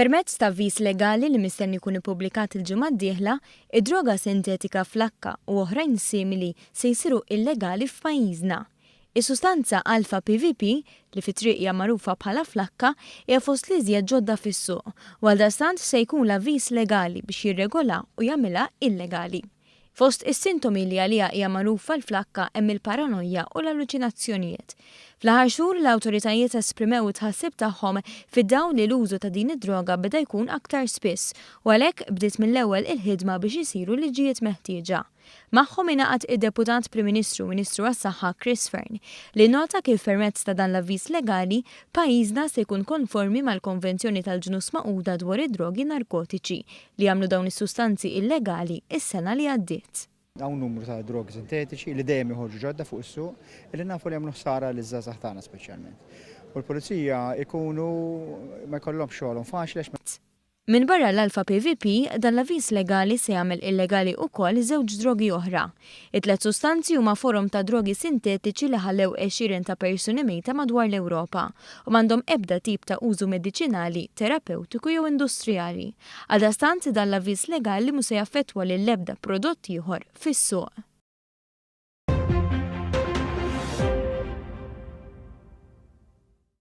Permezz ta' avviż legali li mistenni jkun ippubblikat il-ġimgħa d-dieħla, id-droga sintetika flakka u oħrajn simili se jsiru illegali f'pajjiżna. Is-sustanza Alpha PVP, li fit-triq hija magħrufa bħala flakka, hija fost l-iżjed ġodda fis-suq u għaldaqstant se jkun l-avviż legali biex jirregola u jagħmilha illegali. Fost is-sintomi li għaliha hija magħrufa l-flakka hemm il-paranoja u l-alluċinazzjonijiet. Fl-aħħar xhur l-awtoritajiet esprimew it-tħassib tagħhom fid-dawl li l-użu ta' din id-droga beda jkun aktar spiss u għalhekk bdiet mill-ewwel il-ħidma biex isiru liġijiet meħtieġa. Magħhom ingħaqad id-Deputat Prim Ministru u Ministru għas-Saħħa Chris Fearne li nnota kif permezz ta' dan l-avviż legali pajjiżna se jkun konformi mal-Konvenzjoni tal-Ġnus Magħquda dwar id-Drogi Narkotiċi li għamlu dawn is-sustanzi illegali s-sena li għaddiet. Hawn numru ta' drogi sintetiċi li dejjem joħorġu ġodda fuq is-suq li nafu li jagħmlu ħsara liż-żgħażagħ tagħna speċjalment. U l-pulizija jkunu ma jkollhomx xogħolhom faċli għax. Minbarra l-Alpha PVP, dan l-avviż legali se jagħmel illegali ukoll żewġ drogi oħra. It-tlett sustanzi huma forom ta' drogi sintetiċi li ħallew għexieren ta' persuni mejta madwar l-Ewropa u m'għandhom ebda tip ta' użu mediċinali, terapewtiku jew industrijali. Għaldaqstant, dan l-avviż legali mhu se jaffettwa lill-ebda prodott ieħor fis-suq.